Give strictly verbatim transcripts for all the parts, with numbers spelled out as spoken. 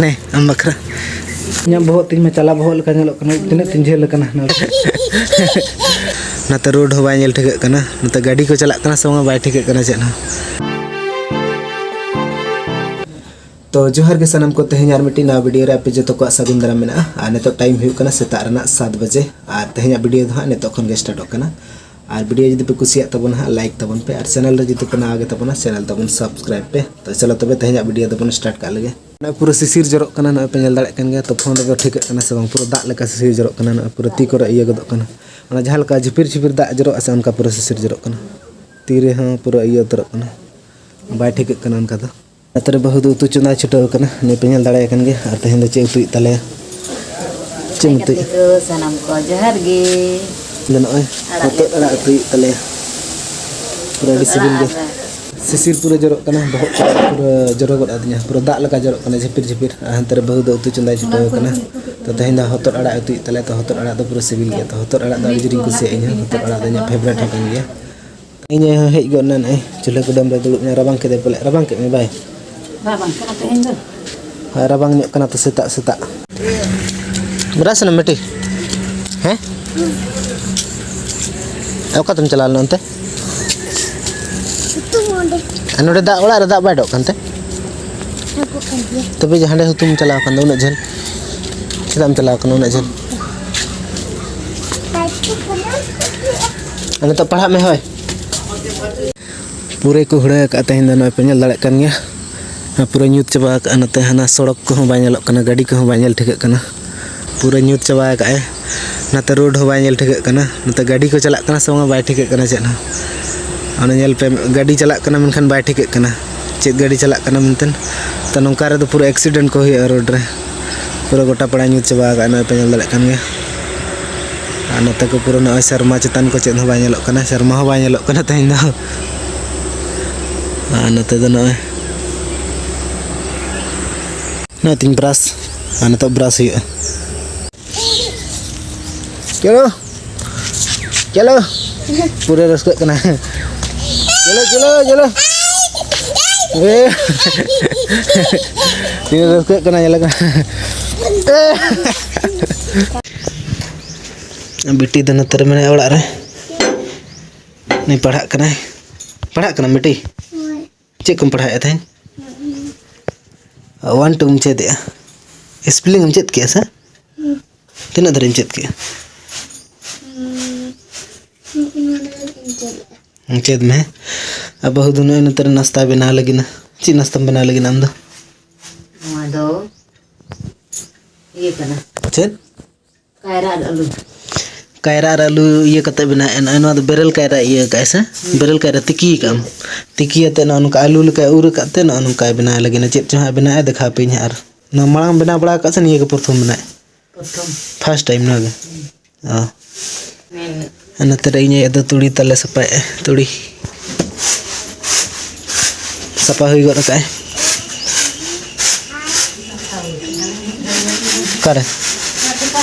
ᱦᱮᱸ, ᱟᱢ ᱵᱟᱠᱷᱨᱟ᱾ ᱤᱧᱟᱹᱜ ᱵᱚᱦᱚᱜ ᱛᱤᱧ ᱢᱟ ᱪᱟᱞᱟ ᱵᱚᱦᱚᱜ ᱞᱮᱠᱟ ᱧᱮᱞᱚᱜ ᱠᱟᱱᱟ, ᱛᱤᱱᱟᱹᱜ ᱛᱤᱧ ᱡᱷᱟᱹᱞ ᱟᱠᱟᱱᱟ ᱱᱚᱰᱮ᱾ ᱱᱚᱛᱮ ᱨᱳᱰ ᱦᱚᱸ ᱵᱟᱭ ᱧᱮᱞ ᱴᱷᱤᱠᱟᱹᱜ ᱠᱟᱱᱟ, ᱱᱚᱛᱮ ᱜᱟᱹᱰᱤ ᱠᱚ ᱪᱟᱞᱟᱜ ᱠᱟᱱᱟ ᱥᱮ ᱵᱟᱝ ᱵᱟᱭ ᱴᱷᱤᱠᱟᱹᱜ ᱠᱟᱱᱟ ᱪᱮᱫ ᱦᱚᱸ᱾ ᱛᱚ ᱡᱚᱦᱟᱨ ᱜᱮ ᱥᱟᱱᱟᱢ ᱠᱚ, ᱛᱮᱦᱮᱧ ᱟᱨ ᱢᱤᱫᱴᱤᱡ ᱱᱟᱣᱟ ᱵᱷᱤᱰᱤᱭᱳ ᱨᱮ ᱟᱯᱮ ᱡᱚᱛᱚ ᱠᱚᱣᱟᱜ ᱥᱟᱹᱜᱩᱱ ᱫᱟᱨᱟᱢ ᱢᱮᱱᱟᱜᱼᱟ᱾ ᱟᱨ ᱱᱤᱛᱚᱜ ᱴᱟᱭᱤᱢ ᱦᱩᱭᱩᱜ ᱠᱟᱱᱟ ᱥᱮᱛᱟᱜ ᱨᱮᱱᱟᱜ ᱥᱟᱛ ᱵᱟᱡᱮ᱾ ᱟᱨ ᱛᱮᱦᱮᱧᱟᱜ ᱵᱷᱤᱰᱤᱭᱳ ᱫᱚ ᱦᱟᱸᱜ ᱱᱤᱛᱚᱜ ᱠᱷᱚᱱ ᱜᱮ ᱥᱴᱟᱨᱴᱚᱜ ᱠᱟᱱᱟ᱾ ᱟᱨ ᱵᱷᱤᱰᱤᱭᱳ ᱡᱩᱫᱤ ᱯᱮ ᱠᱩᱥᱤᱭᱟᱜ ᱛᱟᱵᱚᱱᱟ ᱦᱟᱸᱜ, ᱞᱟᱭᱤᱠ ᱛᱟᱵᱚᱱ ᱯᱮ, ᱟᱨ ᱪᱮᱱᱮᱞ ᱨᱮ ᱡᱩᱫᱤ ᱯᱮ ᱱᱟᱣᱟ ᱜᱮ ᱛᱟᱵᱚᱱᱟ, ᱪᱮᱱᱮᱞ ᱛᱟᱵᱚᱱ ᱥᱟᱵᱥᱠᱨᱟᱭᱤᱵ ᱯᱮ᱾ ᱛᱚ ᱪᱚᱞᱚ ᱛᱚᱵᱮ ᱛᱮᱦᱮᱧᱟᱜ ᱵᱷᱤᱰᱤᱭᱳ ᱫᱚᱵᱚᱱ ᱥᱴᱟᱨᱴ ᱠᱟᱜ ᱞᱮᱜᱮ᱾ ᱱᱚᱜᱼᱚᱭ ᱯᱩᱨᱟᱹ ᱥᱤᱥᱤᱨ ᱡᱚᱨᱚᱜ ᱠᱟᱱᱟ, ᱱᱚᱜᱼᱚᱭ ᱯᱮ ᱧᱮᱞ ᱫᱟᱲᱮᱭᱟᱜ ᱠᱟᱱ ᱜᱮᱭᱟ᱾ ᱛᱚ ᱯᱷᱳᱱ ᱨᱮᱫᱚ ᱴᱷᱤᱠᱟᱹᱜ ᱠᱟᱱᱟ ᱥᱮ ᱵᱟᱝ, ᱯᱩᱨᱟᱹ ᱫᱟᱜ ᱞᱮᱠᱟ ᱥᱤᱥᱤᱨ ᱡᱚᱨᱚᱜ ᱠᱟᱱᱟ, ᱱᱚᱜᱼᱚᱭ ᱯᱩᱨᱟᱹ ᱛᱤ ᱠᱚᱨᱮ ᱤᱭᱟᱹ ᱜᱚᱫᱚᱜ ᱠᱟᱱᱟ᱾ ᱚᱱᱟ ᱡᱟᱦᱟᱸ ᱞᱮᱠᱟ ᱡᱷᱤᱯᱤᱨ ᱡᱷᱤᱯᱤᱨ ᱫᱟᱜ ᱡᱚᱨᱚᱜᱼᱟ ᱥᱮ, ᱚᱱᱠᱟ ᱯᱩᱨᱟᱹ ᱥᱤᱥᱤᱨ ᱡᱚᱨᱚᱜ ᱠᱟᱱᱟ᱾ ᱛᱤ ᱨᱮᱦᱚᱸ ᱯᱩᱨᱟᱹ ᱤᱭᱟᱹ ᱩᱛᱟᱹᱨᱚᱜ ᱠᱟᱱᱟ, ᱵᱟᱭ ᱴᱷᱤᱠᱟᱹᱜ ᱠᱟᱱᱟ ᱚᱱᱠᱟ ᱫᱚ᱾ ᱱᱚᱛᱮ ᱨᱮ ᱵᱟᱹᱦᱩ ᱫᱚ ᱩᱛᱩ ᱪᱚᱸᱫᱟᱭ ᱪᱷᱩᱴᱟᱹᱣ ᱠᱟᱱᱟ, ᱱᱩᱭ ᱯᱮ ᱧᱮᱞ ᱫᱟᱲᱮᱭᱟᱭ ᱠᱟᱱ ᱜᱮᱭᱟ᱾ ᱟᱨ ᱛᱮᱦᱮᱧ ᱫᱚ ᱪᱮᱫ ᱩᱛᱩᱭᱮᱫ ᱛᱟᱞᱮᱭᱟ? ᱪᱮᱫ ᱮᱢ ᱩᱛᱩᱭᱮᱫ? ᱜᱟᱛᱮ ᱠᱚ ᱥᱟᱱᱟᱢ ᱠᱚ ᱡᱚᱦᱟᱨ ᱜᱮ᱾ ᱟᱫᱚ ᱱᱚᱜᱼᱚᱭ ᱟᱲᱟᱜ ᱦᱚᱛᱚᱫ ᱞᱮ ᱟᱲᱟᱜ ᱩᱛᱩᱭᱮᱫ ᱛᱟᱞᱮᱭᱟ, ᱯᱩᱨᱟᱹ ᱟᱹᱰᱤ ᱥᱤᱵᱤᱞ ᱜᱮ᱾ ᱟᱨ ᱥᱤᱥᱤᱨ ᱯᱩᱨᱟᱹ ᱡᱚᱨᱚᱜ ᱠᱟᱱᱟ, ᱵᱚᱦᱚᱜ ᱠᱚ ᱯᱩᱨᱟᱹ ᱡᱚᱨᱚ ᱜᱚᱫ ᱟᱹᱫᱤᱧᱟ, ᱯᱩᱨᱟᱹ ᱫᱟᱜ ᱞᱮᱠᱟ ᱡᱚᱨᱚᱜ ᱠᱟᱱᱟ, ᱡᱷᱤᱯᱤᱨ ᱡᱷᱤᱯᱤᱨ᱾ ᱟᱨ ᱦᱟᱱᱛᱮ ᱨᱮ ᱵᱟᱹᱦᱩ ᱫᱚ ᱩᱛᱩ ᱪᱚᱸᱫᱟᱭ ᱪᱷᱩᱴᱟᱹᱣ ᱠᱟᱱᱟ᱾ ᱛᱚ ᱛᱮᱦᱮᱧ ᱫᱚ ᱦᱚᱛᱚᱫ ᱟᱲᱟᱜ ᱩᱛᱩᱭᱮᱫ ᱛᱟᱞᱮᱭᱟ᱾ ᱛᱚ ᱦᱚᱛᱚᱫ ᱟᱲᱟᱜ ᱫᱚ ᱯᱩᱨᱟᱹ ᱥᱤᱵᱤᱞ ᱜᱮᱭᱟ᱾ ᱛᱚ ᱦᱚᱛᱚᱫ ᱟᱲᱟᱜ ᱫᱚ ᱟᱹᱰᱤ ᱡᱳᱨᱤᱧ ᱠᱩᱥᱤᱭᱟᱜᱼᱟ, ᱤᱧ ᱦᱚᱸ ᱦᱚᱛᱚᱫ ᱟᱲᱟᱜ ᱫᱚ ᱤᱧᱟᱹᱜ ᱯᱷᱮᱵᱟᱨᱮᱴ ᱦᱚᱸ ᱠᱟᱱ ᱜᱮᱭᱟ᱾ ᱤᱧ ᱟᱭᱳ ᱦᱚᱸ ᱦᱮᱡ ᱜᱚᱫ ᱮᱱᱟ ᱱᱚᱜᱼᱚᱭ ᱪᱩᱞᱦᱟᱹ ᱠᱩᱰᱟᱹᱢ ᱨᱮ ᱫᱩᱲᱩᱵ ᱮᱱᱟ᱾ ᱨᱟᱵᱟᱝ ᱠᱮᱫᱟᱭ ᱯᱟᱞᱮ, ᱨᱟᱵᱟᱝ ᱠᱮᱫ ᱢᱮ ᱵᱟᱭ? ᱨᱟᱵᱟᱝ ᱠᱟᱱᱟ ᱛᱮᱦᱮᱧ ᱫᱚ᱾ ᱦᱳᱭ, ᱨᱟᱵᱟᱝ ᱧᱚᱜ ᱠᱟᱱᱟ ᱛᱚ ᱥᱮᱛᱟᱜ ᱥᱮᱛᱟᱜ᱾ ᱵᱨᱟᱥ ᱱᱟ ᱢᱮᱴᱤ? ᱦᱮᱸ? ᱚᱠᱟᱛᱮᱢ ᱪᱟᱞᱟᱣ ᱞᱮᱱᱟ ᱚᱱᱛᱮ? ᱦᱩᱛᱩᱢ ᱚᱸᱰᱮ᱾ ᱟᱨ ᱱᱚᱰᱮ ᱫᱟᱜ, ᱚᱲᱟᱜ ᱨᱮ ᱫᱟᱜ ᱵᱟᱭ ᱚᱰᱚᱜ ᱠᱟᱱ ᱛᱮ? ᱚᱰᱚᱠᱚᱜ ᱠᱟᱱ ᱜᱮᱭᱟ᱾ ᱛᱚᱵᱮ ᱡᱮ ᱦᱟᱸᱰᱮ ᱦᱩᱛᱩᱢ ᱪᱟᱞᱟᱣ ᱠᱟᱱ ᱫᱚ ᱩᱱᱟᱹᱜ ᱡᱷᱟᱹᱞ? ᱪᱮᱫᱟᱜ ᱮᱢ ᱪᱟᱞᱟᱣ ᱠᱟᱱᱟ ᱩᱱᱟᱹᱜ ᱡᱷᱟᱹᱞ? ᱟᱨ ᱱᱤᱛᱚᱜ ᱯᱟᱲᱦᱟᱜ ᱢᱮ, ᱦᱳᱭ᱾ ᱯᱩᱨᱟᱹ ᱠᱚ ᱦᱩᱲᱟᱹ ᱟᱠᱟᱫᱼᱟ ᱛᱮᱦᱮᱧ ᱫᱚ, ᱱᱚᱜᱼᱚᱭ ᱯᱮ ᱧᱮᱞ ᱫᱟᱲᱮᱭᱟᱜ ᱠᱟᱱ ᱜᱮᱭᱟ᱾ ᱟᱨ ᱯᱩᱨᱟᱹ ᱧᱩᱛ ᱪᱟᱵᱟ ᱟᱠᱟᱫᱼᱟ᱾ ᱱᱚᱛᱮ ᱦᱟᱱᱟ ᱥᱚᱲᱚᱠ ᱠᱚᱦᱚᱸ ᱵᱟᱭ ᱧᱮᱞᱚᱜ ᱠᱟᱱᱟ, ᱜᱟᱹᱰᱤ ᱠᱚᱦᱚᱸ ᱵᱟᱭ ᱧᱮᱞ ᱴᱷᱤᱠᱟᱹᱜ ᱠᱟᱱᱟ᱾ ᱯᱩᱨᱟᱹ ᱧᱩᱛ ᱪᱟᱵᱟ ᱟᱠᱟᱫᱼᱟᱭ᱾ ᱱᱚᱛᱮ ᱨᱳᱰ ᱦᱚᱸ ᱵᱟᱭ ᱧᱮᱞ ᱴᱷᱤᱠᱟᱹᱜ ᱠᱟᱱᱟ᱾ ᱱᱚᱛᱮ ᱜᱟᱹᱰᱤ ᱠᱚ ᱪᱟᱞᱟᱜ ᱠᱟᱱᱟ ᱥᱮ ᱵᱟᱝᱟ ᱵᱟᱭ ᱴᱷᱤᱠᱟᱹᱜ ᱠᱟᱱᱟ ᱪᱮᱫ ᱦᱚᱸ᱾ ᱚᱱᱟ ᱧᱮᱞ ᱯᱮ, ᱜᱟᱹᱰᱤ ᱪᱟᱞᱟᱜ ᱠᱟᱱᱟ ᱢᱮᱱᱠᱷᱟᱱ ᱵᱟᱭ ᱴᱷᱤᱠᱟᱹᱜ ᱠᱟᱱᱟ ᱪᱮᱫ ᱜᱟᱹᱰᱤ ᱪᱟᱞᱟᱜ ᱠᱟᱱᱟ ᱢᱮᱱᱛᱮ᱾ ᱛᱚ ᱱᱚᱝᱠᱟ ᱨᱮᱫᱚ ᱯᱩᱨᱟᱹ ᱮᱠᱥᱤᱰᱮᱱᱴ ᱠᱚ ᱦᱩᱭᱩᱜᱼᱟ ᱨᱳᱰ ᱨᱮ᱾ ᱯᱩᱨᱟᱹ ᱜᱚᱴᱟ ᱯᱟᱲᱟ ᱧᱩᱛ ᱪᱟᱵᱟ ᱟᱠᱟᱫᱼᱟ, ᱱᱚᱜᱼᱚᱭ ᱯᱮ ᱧᱮᱞ ᱫᱟᱲᱮᱭᱟᱜ ᱠᱟᱱ ᱜᱮᱭᱟ᱾ ᱟᱨ ᱱᱚᱛᱮ ᱠᱚ ᱯᱩᱨᱟᱹ ᱱᱚᱜᱼᱚᱭ ᱥᱮᱨᱢᱟ ᱪᱮᱛᱟᱱ ᱠᱚ ᱪᱮᱫ ᱦᱚᱸ ᱵᱟᱭ ᱧᱮᱞᱚᱜ ᱠᱟᱱᱟ, ᱥᱮᱨᱢᱟ ᱦᱚᱸ ᱵᱟᱭ ᱧᱮᱞᱚᱜ ᱠᱟᱱᱟ ᱛᱮᱦᱮᱧ ᱫᱚ᱾ ᱟᱨ ᱱᱚᱛᱮ ᱫᱚ ᱱᱚᱜᱼᱚᱭ, ᱱᱚᱜᱼᱚᱭ ᱛᱤᱧ ᱵᱨᱟᱥ, ᱟᱨ ᱱᱤᱛᱚᱜ ᱵᱨᱟᱥ ᱦᱩᱭᱩᱜᱼᱟ᱾ ᱪᱚᱞᱚ, ᱪᱚᱞᱚ, ᱯᱩᱨᱟᱹ ᱨᱟᱹᱥᱠᱟᱹᱜ ᱠᱟᱱᱟ᱾ ᱪᱚᱞᱚ, ᱪᱚᱞᱚ, ᱪᱚᱞᱚ᱾ ᱮ᱾ ᱛᱤᱱᱟᱹᱜ ᱨᱟᱹᱥᱠᱟᱹᱜ ᱠᱟᱱᱟ, ᱧᱮᱞ ᱠᱟᱱᱟ᱾ ᱵᱤᱴᱤ ᱫᱚ ᱱᱚᱛᱮ ᱨᱮ ᱢᱮᱱᱟᱭᱟ ᱚᱲᱟᱜ ᱨᱮ᱾ ᱱᱩᱭ ᱯᱟᱲᱦᱟᱜ ᱠᱟᱱᱟᱭ᱾ ᱯᱟᱲᱦᱟᱜ ᱠᱟᱱᱟᱢ ᱵᱤᱴᱤ? ᱪᱮᱫ ᱠᱚᱢ ᱯᱟᱲᱦᱟᱣᱮᱫᱼᱟ ᱛᱮᱦᱮᱧ? ᱚᱣᱟᱱ ᱴᱩᱢ ᱪᱮᱫ ᱮᱜᱼᱟ? ᱥᱯᱮᱞᱤᱝ ᱮᱢ ᱪᱮᱫ ᱠᱮᱜᱼᱟ ᱥᱮ? ᱛᱤᱱᱟᱹᱜ ᱫᱷᱟᱹᱨᱤᱡ ᱮᱢ ᱪᱮᱫ ᱠᱮᱜᱼᱟ? ᱪᱮᱫ ᱢᱮ᱾ ᱟᱨ ᱵᱟᱹᱦᱩ ᱫᱚ ᱱᱚᱜᱼᱚᱭ ᱱᱚᱛᱮ ᱨᱮ ᱱᱟᱥᱛᱟ ᱵᱮᱱᱟᱣ ᱞᱟᱹᱜᱤᱫ ᱱᱟ᱾ ᱪᱮᱫ ᱱᱟᱥᱛᱟᱢ ᱵᱮᱱᱟᱣ ᱞᱟᱹᱜᱤᱫ ᱟᱢ ᱫᱚ? ᱱᱚᱣᱟ ᱫᱚ ᱤᱭᱟᱹ ᱠᱟᱱᱟ᱾ ᱪᱮᱫ? ᱠᱟᱭᱨᱟ ᱟᱨ ᱟᱹᱞᱩ᱾ ᱠᱟᱭᱨᱟ ᱟᱨ ᱟᱹᱞᱩ ᱤᱭᱟᱹ ᱠᱟᱛᱮ ᱵᱮᱱᱟᱣᱮᱫᱼᱟ᱾ ᱱᱚᱜᱼᱚᱭ ᱱᱚᱣᱟ ᱫᱚ ᱵᱮᱨᱮᱞ ᱠᱟᱭᱨᱟ ᱤᱭᱟᱹ ᱠᱟᱜᱼᱟᱭ ᱥᱮ? ᱦᱩᱸ᱾ ᱵᱮᱨᱮᱞ ᱠᱟᱭᱨᱟ ᱛᱤᱠᱤ ᱠᱟᱜᱼᱟᱢ᱾ ᱛᱤᱠᱤ ᱠᱟᱛᱮ ᱱᱚᱜᱼᱚ ᱱᱚᱝᱠᱟ ᱟᱹᱞᱩ ᱞᱮᱠᱟ ᱩᱨ ᱠᱟᱜ ᱛᱮ ᱱᱚᱜᱼᱚ ᱱᱚᱝᱠᱟᱭ ᱵᱮᱱᱟᱣ ᱞᱟᱹᱜᱤᱫ᱾ ᱪᱮᱫ ᱪᱚ ᱦᱟᱸᱜ ᱵᱮᱱᱟᱣᱮᱫᱼᱟ, ᱫᱮᱠᱷᱟᱣ ᱟᱯᱮᱭᱟᱹᱧ ᱦᱟᱸᱜ᱾ ᱟᱨ ᱱᱚᱣᱟ ᱢᱟᱲᱟᱝ ᱵᱮᱱᱟᱣ ᱵᱟᱲᱟ ᱟᱠᱟᱫ ᱥᱮ ᱱᱤᱭᱟᱹ ᱜᱮ ᱯᱨᱚᱛᱷᱚᱢ ᱵᱮᱱᱟᱣ? ᱯᱨᱚᱛᱷᱚᱢ᱾ ᱯᱷᱟᱥᱴ ᱴᱟᱭᱤᱢ ᱱᱚᱣᱟ ᱜᱮ? ᱦᱩᱸ᱾ ᱚ᱾ ᱢᱮᱱ᱾ ᱟᱨ ᱱᱚᱛᱮ ᱨᱮ ᱤᱧ ᱟᱭᱳ ᱫᱚ ᱛᱩᱲᱤ ᱛᱟᱞᱮ ᱥᱟᱯᱷᱟᱭᱮᱫᱼᱟᱭ, ᱛᱩᱲᱤ᱾ ᱥᱟᱯᱷᱟ ᱦᱩᱭ ᱜᱚᱫ ᱟᱠᱟᱫᱼᱟᱭ᱾ ᱚᱠᱟᱨᱮ?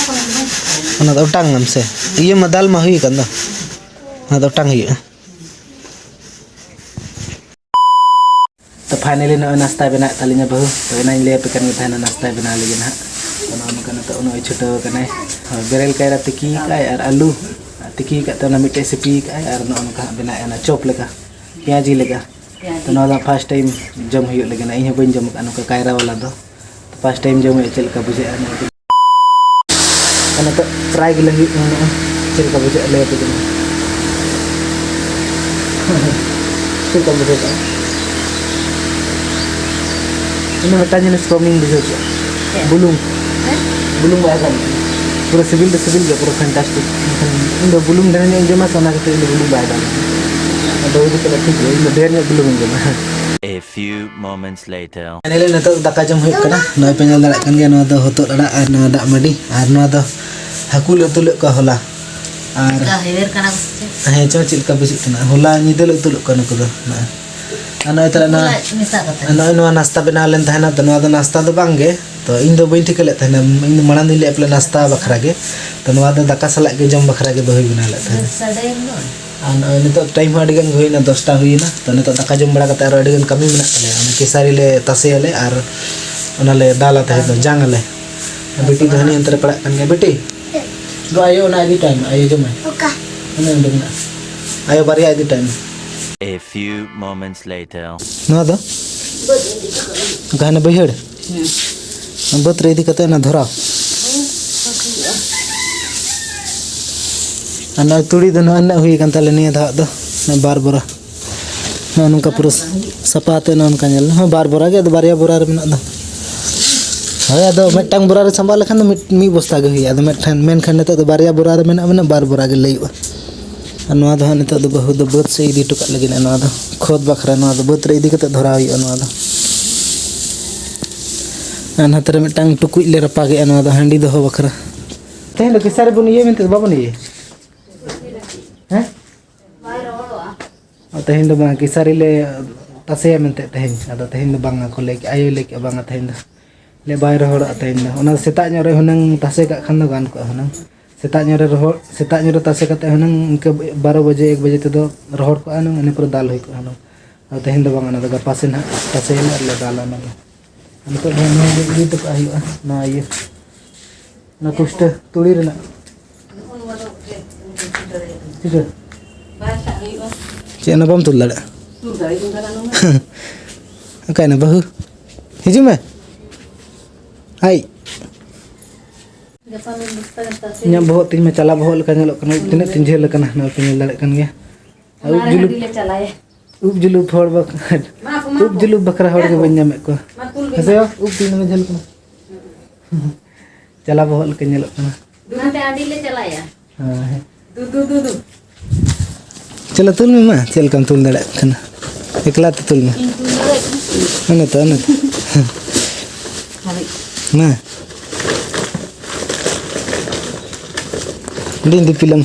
ᱚᱱᱟ ᱫᱚ ᱚᱴᱟᱝ ᱟᱢ ᱥᱮ? ᱤᱭᱟᱹ ᱢᱟ ᱫᱟᱞ ᱢᱟ ᱦᱩᱭ ᱟᱠᱟᱱ ᱫᱚ᱾ ᱚᱱᱟ ᱫᱚ ᱚᱴᱟᱝ ᱦᱩᱭᱩᱜᱼᱟ᱾ ᱛᱚ finally ᱱᱚᱜᱼᱚᱭ ᱱᱟᱥᱛᱟᱭ ᱵᱮᱱᱟᱣᱮᱫ ᱛᱟᱹᱞᱤᱧᱟ ᱵᱟᱹᱦᱩ᱾ ᱛᱚ ᱮᱱᱟᱧ ᱞᱟᱹᱭ ᱟᱯᱮ ᱠᱟᱱ ᱜᱮ ᱛᱟᱦᱮᱱᱟ ᱱᱟᱥᱛᱟᱭ ᱵᱮᱱᱟᱣ ᱞᱟᱹᱜᱤᱫ ᱱᱟᱦᱟᱜ᱾ ᱛᱚ ᱱᱚᱜᱼᱚ ᱱᱚᱝᱠᱟ ᱱᱤᱛᱚᱜ ᱩᱱᱤ ᱦᱚᱸᱭ ᱪᱷᱩᱴᱟᱹᱣ ᱟᱠᱟᱱᱟᱭ᱾ ᱦᱳᱭ, ᱵᱮᱨᱮᱞ ᱠᱟᱭᱨᱟ ᱛᱤᱠᱤ ᱠᱟᱜᱼᱟᱭ ᱟᱨ ᱟᱹᱞᱩ ᱛᱤᱠᱤ ᱠᱟᱜ ᱛᱮ ᱚᱱᱟ ᱢᱤᱫᱴᱮᱡ ᱥᱤᱯᱤ ᱠᱟᱜᱼᱟᱭ ᱟᱨ ᱱᱚᱜᱼᱚ ᱱᱚᱝᱠᱟ ᱦᱟᱸᱜ ᱵᱮᱱᱟᱣᱮᱫ ᱚᱱᱟ ᱪᱚᱯ ᱞᱮᱠᱟ, ᱯᱮᱸᱭᱟᱡᱤ ᱞᱮᱠᱟ᱾ ᱯᱮᱸᱭᱟᱡᱤ᱾ ᱛᱚ ᱱᱚᱣᱟ ᱫᱚ first time ᱡᱚᱢ ᱦᱩᱭᱩᱜ ᱞᱟᱹᱜᱤᱫ, ᱤᱧ ᱦᱚᱸ ᱵᱟᱹᱧ ᱡᱚᱢ ᱟᱠᱟᱫᱼᱟ ᱱᱚᱝᱠᱟ ᱠᱟᱭᱨᱟ ᱣᱟᱞᱟ ᱫᱚ᱾ First time ᱡᱚᱢ ᱦᱩᱭᱩᱜᱼᱟ, ᱪᱮᱫ ᱞᱮᱠᱟ ᱵᱩᱡᱷᱟᱹᱜᱼᱟ ᱱᱚᱣᱟ ᱫᱚ᱾ ᱟᱨ ᱱᱤᱛᱚᱜ try ᱜᱮ ᱞᱟᱹᱜᱤᱫ ᱢᱮᱱᱟᱜᱼᱟ, ᱪᱮᱫ ᱞᱮᱠᱟ ᱵᱩᱡᱷᱟᱹᱜᱼᱟ ᱞᱟᱹᱭ ᱟᱯᱮ ᱠᱟᱹᱱᱟᱹᱧ᱾ ᱪᱮᱫ ᱞᱮᱠᱟ ᱵᱩᱡᱷᱟᱹᱣ ᱠᱮᱫᱼᱟ? ᱤᱧ ᱫᱚ ᱢᱤᱫᱴᱟᱝ ᱡᱤᱱᱤᱥ ᱠᱚᱢᱤᱧ ᱵᱩᱡᱷᱟᱹᱣ ᱠᱮᱫᱼᱟ᱾ ᱪᱮᱫ? ᱵᱩᱞᱩᱝ᱾ ᱦᱮᱸ? ᱵᱩᱞᱩᱝ ᱵᱟᱭ ᱠᱟᱹᱢᱤ᱾ ᱯᱩᱨᱟᱹ ᱥᱤᱵᱤᱞ ᱫᱚ ᱥᱤᱵᱤᱞ ᱜᱮᱭᱟ, ᱯᱩᱨᱟᱹ fantastic᱾ ᱢᱮᱱᱠᱷᱟᱱ ᱤᱧ ᱫᱚ ᱵᱩᱞᱩᱝ ᱰᱷᱮᱨ ᱧᱚᱜ ᱤᱧ ᱡᱚᱢᱟ ᱥᱮ, ᱚᱱᱟ ᱠᱷᱟᱹᱛᱤᱨ ᱤᱧ ᱫᱚ ᱵᱩᱞᱩᱝ ᱵᱟᱭ ᱠᱟᱹᱢᱤ᱾ ᱟᱫᱚ ᱦᱩᱭ ᱠᱟᱛᱮ ᱴᱷᱤᱠ ᱜᱮᱭᱟ, ᱤᱧ ᱫᱚ ᱰᱷᱮᱨ ᱧᱚᱜ ᱵᱩᱞᱩᱝ ᱤᱧ ᱡᱚᱢᱟ᱾ A few moments later. Finally ᱱᱤᱛᱚᱜ ᱫᱚ ᱫᱟᱠᱟ ᱡᱚᱢ ᱦᱩᱭᱩᱜ ᱠᱟᱱᱟ᱾ ᱱᱚᱜᱼᱚᱭ ᱯᱮ ᱧᱮᱞ ᱫᱟᱲᱮᱭᱟᱜ ᱠᱟᱱ ᱜᱮᱭᱟ, ᱱᱚᱣᱟ ᱫᱚ ᱦᱚᱛᱚᱫ ᱟᱲᱟᱜ ᱟᱨ ᱱᱚᱣᱟ ᱫᱟᱜ ᱢᱟᱹᱰᱤ ᱟᱨ ᱱᱚᱣᱟ ᱫᱚ ᱦᱟᱹᱠᱩ ᱞᱮ ᱩᱛᱩ ᱞᱮᱫ ᱠᱚᱣᱟ ᱦᱚᱞᱟ᱾ ᱟᱨ ᱪᱮᱫ ᱞᱮᱠᱟ ᱦᱮᱣᱮᱨ ᱠᱟᱱᱟ ᱠᱚ ᱥᱮ ᱪᱮᱫ? ᱦᱮᱸ, ᱪᱚ ᱪᱮᱫ ᱞᱮᱠᱟ ᱵᱩᱡᱷᱟᱹᱜ ᱠᱟᱱᱟ᱾ ᱦᱚᱞᱟ ᱧᱤᱫᱟᱹ ᱞᱮ ᱩᱛᱩ ᱞᱮᱫ ᱠᱚᱣᱟ ᱱᱩᱠᱩ ᱫᱚ᱾ ᱱᱚᱜᱼᱚᱭ᱾ ᱟᱨ ᱱᱚᱜᱼᱚᱭ ᱛᱟᱦᱞᱮ ᱱᱚᱣᱟ, ᱦᱚᱞᱟ ᱢᱮᱥᱟ ᱠᱟᱛᱮ᱾ ᱱᱚᱜᱼᱚᱭ ᱱᱚᱣᱟ ᱱᱟᱥᱛᱟ ᱵᱮᱱᱟᱣ ᱞᱮᱱ ᱛᱟᱦᱮᱱᱟ, ᱛᱚ ᱱᱚᱣᱟ ᱫᱚ ᱱᱟᱥᱛᱟ ᱫᱚ ᱵᱟᱝ ᱜᱮ᱾ ᱛᱚ ᱤᱧ ᱫᱚ ᱵᱟᱹᱧ ᱴᱷᱤᱠᱟᱹ ᱞᱮᱫ ᱛᱟᱦᱮᱱᱟ, ᱤᱧ ᱫᱚ ᱢᱟᱲᱟᱝ ᱫᱚᱧ ᱞᱟᱹᱭᱟᱫ ᱯᱮᱭᱟ ᱱᱟᱥᱛᱟ ᱵᱟᱠᱷᱨᱟ ᱜᱮ᱾ ᱛᱚ ᱱᱚᱣᱟ ᱫᱚ ᱫᱟᱠᱟ ᱥᱟᱞᱟᱜ ᱜᱮ ᱡᱚᱢ ᱵᱟᱠᱷᱨᱟ ᱜᱮ ᱫᱚ ᱦᱩᱭ ᱵᱮᱱᱟᱣ ᱞᱮᱫ ᱛᱟᱦᱮᱱᱟ᱾ ᱥᱟᱰᱮᱭᱮᱱ ᱫᱚ᱾ ᱟᱨ ᱱᱚᱜᱼᱚᱭ ᱱᱤᱛᱚᱜ time ᱦᱚᱸ ᱟᱹᱰᱤ ᱜᱟᱱ ᱜᱮ ᱦᱩᱭᱱᱟ, ᱫᱚᱥᱴᱟ ᱦᱩᱭᱱᱟ᱾ ᱛᱚ ᱱᱤᱛᱚᱜ ᱫᱟᱠᱟ ᱡᱚᱢ ᱵᱟᱲᱟ ᱠᱟᱛᱮ ᱟᱨᱚ ᱟᱹᱰᱤ ᱜᱟᱱ ᱠᱟᱹᱢᱤ ᱢᱮᱱᱟᱜ ᱛᱟᱞᱮᱭᱟ, ᱚᱱᱟ ᱠᱮᱥᱟᱨᱤ ᱞᱮ ᱛᱟᱥᱮᱭᱟᱞᱮ ᱟᱨ ᱚᱱᱟ ᱞᱮ ᱫᱟᱞᱟ ᱛᱟᱦᱮᱸ ᱫᱚ, ᱡᱟᱝ ᱟᱞᱮ᱾ ᱵᱤᱴᱤ ᱫᱚ ᱦᱟᱹᱱᱤ ᱚᱱᱛᱮ ᱨᱮ ᱯᱟᱲᱦᱟᱜ ᱠᱟᱱ ᱜᱮᱭᱟ᱾ ᱵᱤᱴᱤ, ᱫᱚ ᱟᱭᱳ ᱚᱱᱟ ᱤᱫᱤ ᱛᱟᱭ ᱢᱮ, ᱟᱭᱳ ᱡᱚᱢᱟᱭ᱾ ᱚᱠᱟ? ᱚᱱᱮ ᱚᱸᱰᱮ ᱢᱮᱱᱟᱜᱼᱟ᱾ ᱟᱭᱳ ᱵᱟᱨᱭᱟ ᱤᱫᱤ ᱛᱟᱭ ᱢᱮ᱾ A few moments later. ᱱᱚᱣᱟ ᱫᱚ? ᱚᱠᱟ ᱦᱟᱱᱮ ᱵᱟᱹᱭᱦᱟᱹᱲ? ᱵᱟᱹᱫᱽ ᱨᱮ ᱤᱫᱤ ᱠᱟᱛᱮ ᱚᱱᱟ ᱫᱷᱚᱨᱟᱣ᱾ ᱟᱨ ᱱᱚᱜᱼᱚᱭ ᱛᱩᱲᱤ ᱫᱚ ᱱᱚᱜᱼᱚᱭ ᱱᱤᱱᱟᱹᱜ ᱦᱩᱭ ᱟᱠᱟᱱ ᱛᱟᱞᱮ ᱱᱤᱭᱟᱹ ᱫᱷᱟᱣ ᱫᱚ, ᱱᱚᱜᱼᱚᱭ ᱵᱟᱨ ᱵᱚᱨᱟ᱾ ᱱᱚᱜᱼᱚ ᱱᱚᱝᱠᱟ ᱯᱩᱨᱟᱹ ᱥᱟᱯᱷᱟ ᱟᱛᱮ ᱱᱚᱜᱼᱚ ᱱᱚᱝᱠᱟ ᱧᱮᱞ ᱢᱮ᱾ ᱦᱚᱸ, ᱵᱟᱨ ᱵᱚᱨᱟ ᱜᱮ, ᱟᱫᱚ ᱵᱟᱨᱭᱟ ᱵᱚᱨᱟ ᱨᱮ ᱢᱮᱱᱟᱜ ᱫᱚ᱾ ᱦᱳᱭ, ᱟᱫᱚ ᱢᱤᱫᱴᱟᱝ ᱵᱚᱨᱟ ᱨᱮ ᱥᱟᱢᱵᱟᱣ ᱞᱮᱠᱷᱟᱱ ᱫᱚ ᱢᱤᱫ, ᱢᱤᱫ ᱵᱚᱥᱛᱟ ᱜᱮ ᱦᱩᱭᱩᱜᱼᱟ᱾ ᱟᱫᱚ ᱢᱤᱫᱴᱷᱮᱱ, ᱢᱮᱱᱠᱷᱟᱱ ᱱᱤᱛᱚᱜ ᱫᱚ ᱵᱟᱨᱭᱟ ᱵᱚᱨᱟ ᱨᱮ ᱢᱮᱱᱟᱜᱼᱟ, ᱢᱟᱱᱮ ᱵᱟᱨ ᱵᱚᱨᱟ ᱜᱮ ᱞᱟᱹᱭᱩᱜᱼᱟ᱾ ᱟᱨ ᱱᱚᱣᱟ ᱫᱚ ᱦᱟᱸᱜ ᱱᱤᱛᱚᱜ ᱫᱚ ᱵᱟᱹᱦᱩ ᱫᱚ ᱵᱟᱹᱫᱽ ᱥᱮᱫ ᱤᱫᱤ ᱦᱚᱴᱚ ᱠᱟᱜ ᱞᱟᱹᱜᱤᱫ᱾ ᱱᱚᱣᱟ ᱫᱚ ᱠᱷᱚᱛ ᱵᱟᱠᱷᱨᱟ, ᱱᱚᱣᱟ ᱫᱚ ᱵᱟᱹᱫᱽ ᱨᱮ ᱤᱫᱤ ᱠᱟᱛᱮ ᱫᱷᱚᱨᱟᱣ ᱦᱩᱭᱩᱜᱼᱟ ᱱᱚᱣᱟ ᱫᱚ᱾ ᱟᱨ ᱱᱚᱛᱮ ᱨᱮ ᱢᱤᱫᱴᱟᱝ ᱴᱩᱠᱩᱡ ᱞᱮ ᱨᱟᱯᱟᱜᱮᱜᱼᱟ, ᱱᱚᱣᱟ ᱫᱚ ᱦᱟᱺᱰᱤ ᱫᱚᱦᱚ ᱵᱟᱠᱷᱨᱟ᱾ ᱛᱮᱦᱮᱧ ᱫᱚ ᱠᱮᱥᱟᱨᱤ ᱵᱚᱱ ᱤᱭᱟᱹᱭ ᱢᱮᱱᱛᱮ ᱵᱟᱵᱚᱱ ᱤᱭᱟᱹᱭᱟ? ᱦᱮᱸ? ᱛᱮᱦᱮᱧ ᱫᱚ ᱵᱟᱝ, ᱠᱮᱥᱟᱨᱤ ᱞᱮ ᱛᱟᱥᱮᱭᱟ ᱢᱮᱱᱛᱮ ᱛᱮᱦᱮᱧ᱾ ᱟᱫᱚ ᱛᱮᱦᱮᱧ ᱫᱚ ᱵᱟᱝᱟ ᱠᱚ ᱞᱟᱹᱭ ᱠᱮᱜᱼᱟ, ᱟᱭᱳᱭ ᱞᱟᱹᱭ ᱠᱮᱜᱼᱟ, ᱵᱟᱝᱟ ᱛᱮᱦᱮᱧ ᱫᱚ ᱞᱮ ᱵᱟᱭ ᱨᱚᱦᱚᱲᱚᱜᱼᱟ ᱛᱮᱦᱮᱧ ᱫᱚ᱾ ᱚᱱᱟ ᱥᱮᱛᱟᱜ ᱧᱚᱜ ᱨᱮ ᱦᱩᱱᱟᱹᱝ ᱛᱟᱥᱮ ᱠᱟᱜ ᱠᱷᱟᱱ ᱫᱚ ᱜᱟᱱ ᱠᱚᱜᱼᱟ ᱦᱩᱱᱟᱹᱝ᱾ ᱥᱮᱛᱟᱜ ᱧᱚᱜ ᱨᱮ ᱨᱚᱦᱚᱲ, ᱥᱮᱛᱟᱜ ᱧᱚᱜ ᱨᱮ ᱛᱟᱥᱮ ᱠᱟᱛᱮ ᱦᱩᱱᱟᱹᱝ ᱤᱱᱠᱟᱹ ᱵᱟᱨᱚ ᱵᱟᱡᱮ, ᱮᱠ ᱵᱟᱡᱮ ᱛᱮᱫᱚ ᱨᱚᱦᱚᱲ ᱠᱚᱜᱼᱟ ᱦᱩᱱᱟᱹᱝ, ᱤᱱᱟᱹ ᱯᱚᱨᱮ ᱫᱟᱞ ᱦᱩᱭ ᱠᱚᱜᱼᱟ ᱦᱩᱱᱟᱹᱝ᱾ ᱟᱫᱚ ᱛᱮᱦᱮᱧ ᱫᱚ ᱵᱟᱝ, ᱚᱱᱟ ᱫᱚ ᱜᱟᱯᱟ ᱥᱮᱱ ᱦᱟᱸᱜ ᱛᱟᱥᱮᱭᱟᱞᱮ ᱟᱨ ᱞᱮ ᱫᱟᱞᱟ ᱚᱱᱟ ᱫᱚ᱾ ᱱᱤᱛᱚᱜ ᱫᱚ ᱱᱚᱣᱟ ᱜᱮ ᱤᱫᱤ ᱦᱚᱴᱚ ᱠᱟᱜ ᱦᱩᱭᱩᱜᱼᱟ, ᱱᱚᱣᱟ ᱤᱭᱟᱹ, ᱱᱚᱣᱟ ᱠᱩᱥᱴᱟᱹ ᱛᱩᱲᱤ ᱨᱮᱱᱟᱜ᱾ ᱪᱤᱠᱟᱹ? ᱪᱮᱫ, ᱚᱱᱟ ᱵᱟᱢ ᱛᱩᱞ ᱫᱟᱲᱮᱭᱟᱜᱼᱟ? ᱚᱠᱟᱭᱮᱱᱟ ᱵᱟᱹᱦᱩ? ᱦᱤᱡᱩᱜ ᱢᱮ᱾ ᱦᱟᱭ᱾ ᱤᱧᱟᱹᱜ ᱵᱚᱦᱚᱜ ᱛᱤᱧ ᱢᱟ ᱪᱟᱞᱟ ᱵᱚᱦᱚᱜ ᱞᱮᱠᱟ ᱧᱮᱞᱚᱜ ᱠᱟᱱᱟ᱾ ᱛᱤᱱᱟᱹᱜ ᱛᱤᱧ ᱡᱷᱟᱹᱞ ᱟᱠᱟᱱᱟ, ᱱᱚᱣᱟ ᱯᱮ ᱧᱮᱞ ᱫᱟᱲᱮᱭᱟᱜ ᱠᱟᱱ ᱜᱮᱭᱟ᱾ ᱟᱨ ᱩᱵ ᱡᱩᱞᱩᱯ, ᱩᱵ ᱡᱩᱞᱩᱯ ᱦᱚᱲ ᱵᱟᱠ-, ᱩᱵ ᱡᱩᱞᱩᱯ ᱵᱟᱠᱷᱨᱟ ᱦᱚᱲ ᱜᱮ ᱵᱟᱹᱧ ᱧᱟᱢᱮᱫ ᱠᱚᱣᱟ᱾ ᱦᱮᱸ ᱥᱮ ᱵᱟᱝ? ᱩᱵ ᱛᱤᱧ ᱫᱚᱢᱮ ᱡᱷᱟᱹᱞ ᱠᱟᱱᱟ᱾ ᱪᱟᱞᱟ ᱵᱚᱦᱚᱜ ᱞᱮᱠᱟ ᱧᱮᱞᱚᱜ ᱠᱟᱱᱟ᱾ ᱚᱱᱟᱛᱮ ᱟᱹᱰᱤ ᱞᱮ ᱪᱟᱞᱟᱭᱟ᱾ ᱦᱮᱸ, ᱦᱮᱸ᱾ ᱫᱩ, ᱫᱩ, ᱫᱩ, ᱫᱩ᱾ ᱪᱚᱞᱚ, ᱛᱩᱞ ᱢᱮ ᱢᱟ, ᱪᱮᱫ ᱞᱮᱠᱟᱢ ᱛᱩᱞ ᱫᱟᱲᱮᱭᱟᱜ ᱠᱟᱱᱟ, ᱮᱠᱞᱟ ᱛᱮ ᱛᱩᱞ ᱢᱮ᱾ ᱤᱧ ᱛᱩᱞ ᱫᱟᱲᱮᱭᱟᱜ ᱠᱟᱱᱟ᱾ ᱚᱱᱮ ᱛᱚ, ᱚᱱᱮ ᱛᱚ᱾ ᱦᱟᱹᱵᱤᱡ᱾ ᱢᱟ᱾ ᱦᱩᱰᱤᱧ ᱫᱤᱯᱤᱞᱟᱢ᱾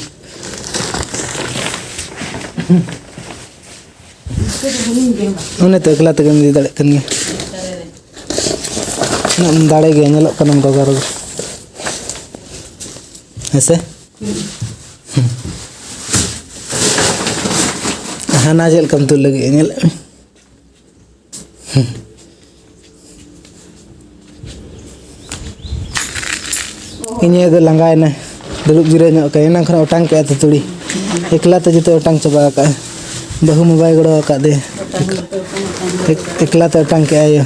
ᱤᱱᱠᱟᱹ ᱫᱚ ᱦᱩᱰᱤᱧ ᱜᱮᱭᱟ᱾ ᱚᱱᱮ ᱛᱚ, ᱮᱠᱞᱟ ᱛᱮᱜᱮᱢ ᱤᱫᱤ ᱫᱟᱲᱮᱭᱟᱜ ᱠᱟᱱ ᱜᱮᱭᱟ᱾ ᱫᱟᱲᱮ ᱨᱮ᱾ ᱩᱱᱟᱹᱜ ᱮᱢ ᱫᱟᱲᱮ ᱜᱮᱭᱟ, ᱧᱮᱞᱚᱜ ᱠᱟᱱᱟᱢ ᱨᱚᱜᱟ ᱨᱚᱜᱟ᱾ ᱦᱮᱸ ᱥᱮ? ᱦᱟᱱᱟ ᱪᱮᱫ ᱞᱮᱠᱟᱢ ᱛᱩᱞ ᱞᱟᱹᱜᱤᱫ, ᱧᱮᱞᱮᱫ ᱢᱮ᱾ ᱤᱧ ᱟᱭᱳ ᱫᱚ ᱞᱟᱸᱜᱟᱭᱮᱱᱟᱭ, ᱫᱩᱲᱩᱵ ᱡᱤᱨᱟᱹᱣ ᱧᱚᱜ ᱠᱟᱱᱟᱭ᱾ ᱮᱱᱟᱝ ᱠᱷᱚᱱᱟᱜ ᱚᱴᱟᱝ ᱠᱮᱫᱼᱟᱭ ᱛᱚ ᱛᱩᱲᱤ, ᱮᱠᱞᱟ ᱛᱮ ᱡᱚᱛᱚ ᱚᱴᱟᱝ ᱪᱟᱵᱟ ᱟᱠᱟᱫᱼᱟᱭ᱾ ᱵᱟᱹᱦᱩ ᱢᱟ ᱵᱟᱭ ᱜᱚᱲᱚ ᱟᱠᱟᱫ ᱫᱮ, ᱮᱠ- ᱮᱠᱞᱟ ᱛᱮ ᱚᱴᱟᱝ ᱠᱮᱫᱼᱟᱭ ᱟᱭᱳ᱾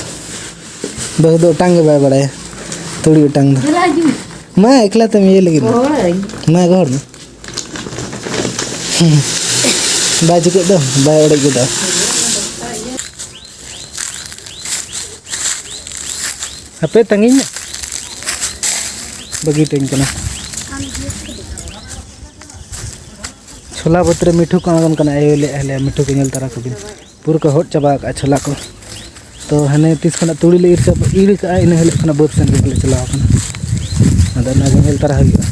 ᱵᱟᱹᱦᱩ ᱫᱚ ᱚᱴᱟᱝ ᱜᱮ ᱵᱟᱭ ᱵᱟᱲᱟᱭᱟ, ᱛᱩᱲᱤ ᱚᱴᱟᱝ ᱫᱚ᱾ ᱢᱟ ᱮᱠᱞᱟ ᱛᱮᱢ ᱤᱭᱟᱹ ᱞᱟᱹᱜᱤᱫ ᱢᱟ᱾ ᱢᱟ ᱜᱚᱦᱚᱲ ᱢᱮ᱾ ᱵᱟᱭ ᱪᱤᱠᱟᱹᱜ ᱫᱚ, ᱵᱟᱭ ᱚᱲᱮᱡ ᱜᱚᱫᱚᱜᱼᱟ᱾ ᱦᱟᱯᱮ ᱛᱟᱺᱜᱤᱧ ᱢᱮ, ᱵᱟᱹᱜᱤ ᱦᱚᱴᱚᱧ ᱠᱟᱱᱟ᱾ ᱪᱷᱳᱞᱟ ᱵᱟᱹᱫᱽ ᱨᱮ ᱢᱤᱴᱷᱩ ᱠᱚ ᱟᱬᱜᱚᱱ ᱠᱟᱱᱟ, ᱟᱭᱳ ᱞᱟᱹᱭᱮᱫ ᱞᱮᱭᱟ, "ᱢᱤᱴᱷᱩ ᱠᱚ ᱧᱮᱞ ᱛᱟᱨᱟ ᱠᱚᱵᱤᱱ, ᱯᱩᱨᱟᱹ ᱠᱚ ᱦᱚᱫ ᱪᱟᱵᱟ ᱟᱠᱟᱫᱼᱟ ᱪᱷᱳᱞᱟ ᱠᱚ᱾" ᱛᱚ ᱦᱟᱱᱮ ᱛᱤᱥ ᱠᱷᱚᱱᱟᱜ ᱛᱩᱲᱤ ᱞᱮ ᱤᱨ ᱪᱟᱵᱟ, ᱤᱨ ᱠᱟᱜᱼᱟ, ᱤᱱᱟᱹ ᱦᱤᱞᱳᱜ ᱠᱷᱚᱱᱟᱜ ᱵᱟᱹᱫᱽ ᱥᱮᱱ ᱜᱮ ᱵᱟᱞᱮ ᱪᱟᱞᱟᱣ ᱟᱠᱟᱱᱟ᱾ ᱟᱫᱚ ᱚᱱᱟ ᱜᱮ ᱧᱮᱞ ᱛᱟᱨᱟ ᱦᱩᱭᱩᱜᱼᱟ,